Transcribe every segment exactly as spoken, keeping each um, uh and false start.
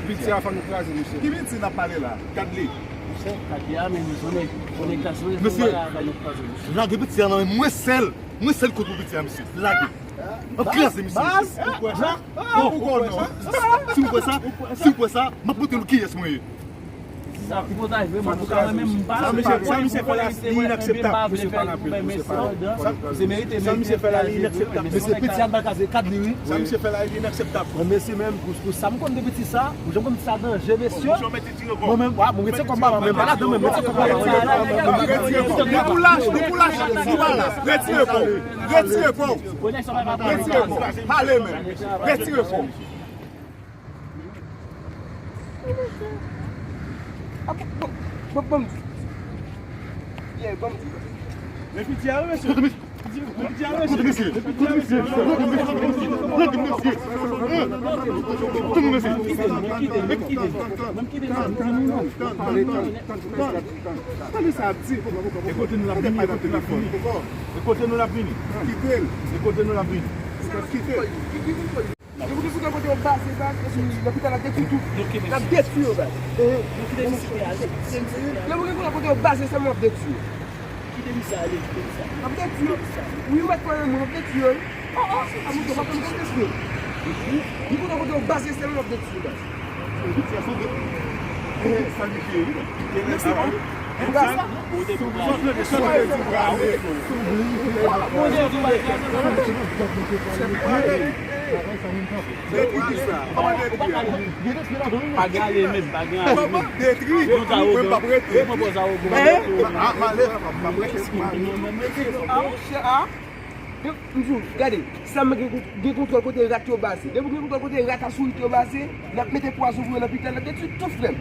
Piti a fò nou kraze, mesye. Ki piti n ap pale la? Gad li. Mesye, lage piti a nan men mwen sèl. Mwen sèl kont pou piti a, mesye. Lage. An kraze, mesye. Baz, baz, baz. Oh, ou kwè non? Si w kwè sa, si w kwè sa, m ap montre nou kiyès mwen ye. Sa, tripotay, vre, mwen, mwen, mwen, mwen, mwen, Sa misye, sa misye fè la, li inakseptab. Misye pa nan pil, misye pa nan pil. Sa misye fè la, li inakseptab. Mesye, piti a, bal kraze kad li, wi. Sa misye fè la, li inakseptab. Mwen, mesye, menm, pou, pou sa m konn de piti sa, pou jan m konn piti sa danje, mesye. Mwen menm, wa, mwen retire kò m ba, mwen pa ladan, mwen retire kò m ba, mwen retire kò m ba. Depi w lach, depi w lach, nou pa la. Retire kò w. Retire kò w. Retire kò w. Pale menm. Retire kò w. Bon, bon, bon. Yeah, bon. Men piti a, wi, mesye. Kote mesye? Kote mesye? Kote mesye? Kote mesye? Kote mesye? Tande sa ap di. E kote nou l ap vini? E kote nou l ap vini? E kote nou l ap vini? Kite l. E kote nou l ap vini? Kite l. Depi gen kote kote yo baze, baz, mesye, lopital ap detwi tou. N ap detwi yo, baz. Depi gen kote kote yo baze, sèlman n ap detwi yo. Kite misye ale, kite misye ale. N ap detwi yo. Wi, mèt fò yon moun, n ap detwi yo. Oh, oh, a moun yo pa konn detwi yo. Depi gen kote kote yo baze, sèlman n ap detwi yo, baz. Sa li fè, wi. Baz. Detwi ki sa? Kòman detwi a? Pa gen ale menm, pa gen ale. Kòman detwi? Mwen m p ap rete. Mwen pran pòz awogan. A, m ale, m ap rete, m ale. A, monchè, a. M di w, gade, sa m gen, gen kontwòl kote rat yo baze. Depi gen kontwòl kote rat ak sourit yo baze, n ap mete pwazon pou yo nan pita, n ap detwi tout, frè m.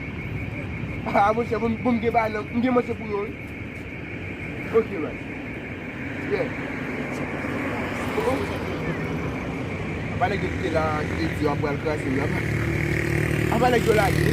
A, monchè, bon, bon, m gen bagay nan, m gen manje pou yo, wi. Ok, man. Yeah. Apa nèg yo kite la, ki te di yo ap pral kraze m la. Apa nèg yo lage.